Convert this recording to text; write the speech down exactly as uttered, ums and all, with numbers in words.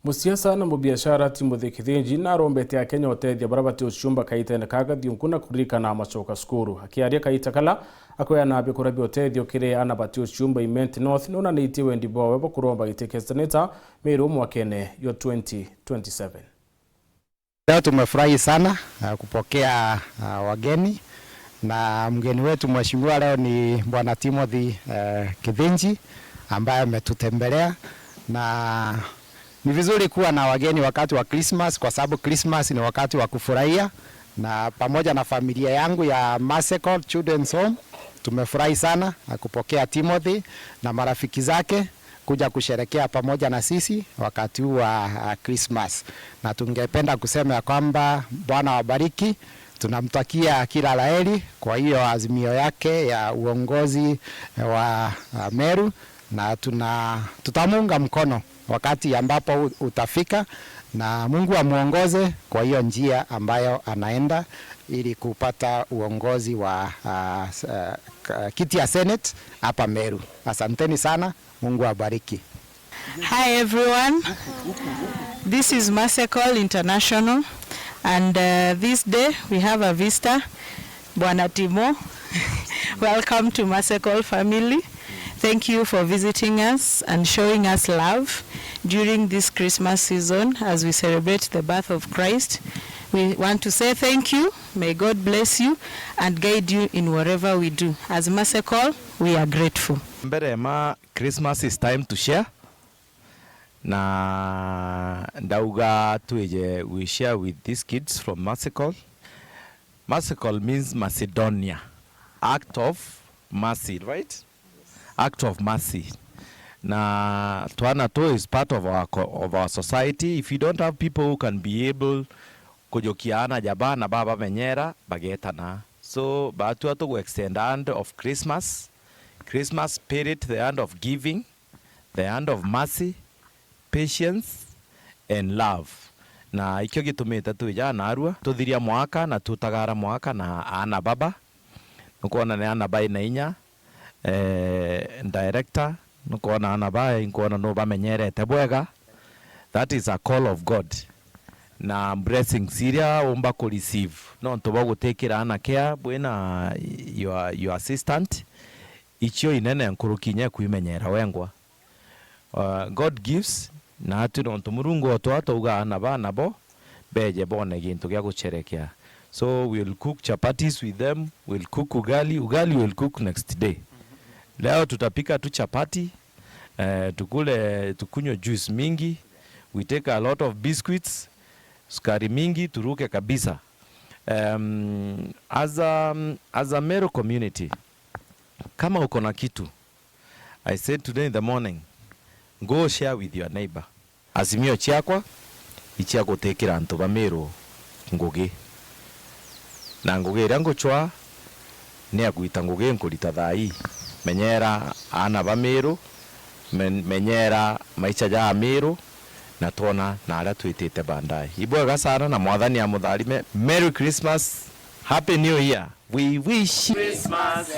Musiasa na mubiashara Timothy Kithinji narombete Akenya utethia baria bati uciumba kaitene ka gathiunku na kuririkana macoka cukuru. Akiaria kaita kala akweana bikura bia utethio kiri ana bati uciumba Imenti North, nonanitie wendi bwawe bwa kuromba giti kia seneta Meru mwakene jwa twenty twenty-seven. Leo tumefurahi sana, uh, kupokea, uh, wageni, na mgeni wetu mheshimiwa leo ni Bwana Timothy, uh, Kithinji, ambaye ametutembelea, na ni vizuri kuwa na wageni wakati wa Christmas, kwa sababu Christmas ni wakati wa kufurahia, na pamoja na familia yangu ya Mercy Call Children's Home tumefurahi sana, uh, kupokea Timothy na marafiki zake kuja kusherekea pamoja na sisi wakati huu wa, uh, Christmas. Na tungependa kusema ya kwamba Bwana wabariki, tunamtakia kila la heri kwa hiyo azimio yake ya uongozi wa, uh, Meru, na tuna-, tutamuunga mkono wakati ambapo u-, utafika, na Mungu amuongoze kwa hiyo njia ambayo anaenda ili kupata uongozi wa, uh, s-, uh, k-, kiti ya Senate hapa Meru. Asanteni sana. Mungu awabariki. Hi everyone. This is Mercy Call International, and, uh, this day we have a visitor, Bwana Timo. Welcome to Mercy Call family. Thank you for visiting us and showing us love during this Christmas season as we celebrate the birth of Christ. We want to say thank you. May God bless you and guide you in whatever we do. As Mercy Call, we are grateful. Mbere ma Christmas is time to share. Na ndauga twije we share with these kids from Mercy Call. Mercy Call means Macedonia. Act of mercy, right? Act of mercy. Na twana tu is part of our co-, of our society. If you don't have people who can be able kujukia ana ja bana babamenyera, bagetana. So, batua tugu extend hand of Christmas. Christmas spirit, the hand of giving, the hand of mercy, patience and love. Na ikio gitumite twija narua, tuthiria mwaka na tutagara mwaka na ana baba. Nukwona ni ana baina inya, eh, director, nukwona ana bae, nkwona nubamenyerete bwega. That is a call of God. Na blessings iria umba ku receive, nontu bwa gutikira ana care bwina your, your assistant, icio inene nkuruki inya kwimenyera wengwa. Uh, God gives, na atu nontu Murungu otwa twauga ana bana bo beje bone gintu gia gucherekea. So we'll cook chapatis with them, we'll cook ugali, ugali we'll cook next day. Leo tutapika tu chapati, eh, tukule, tukunywe juice mingi, we take a lot of biscuits, sukari mingi, turuke kabisa. Um, as a, as a Meru community, kama uko na kitu, I said today in the morning, go share with your neighbor. Azimio ciakwa icia gutikira antu ba Meru ngugi. Na ngugi iria ngucwaa ni ya gwita ngugi nkurita thaa ii. Menyera aana ba Meru, men-, menyera maisha ja Ameru, na twona na aria twitite baadaye. Ibwega sana na Mwathani amutharime. Merry Christmas, Happy New Year. We wish Christmas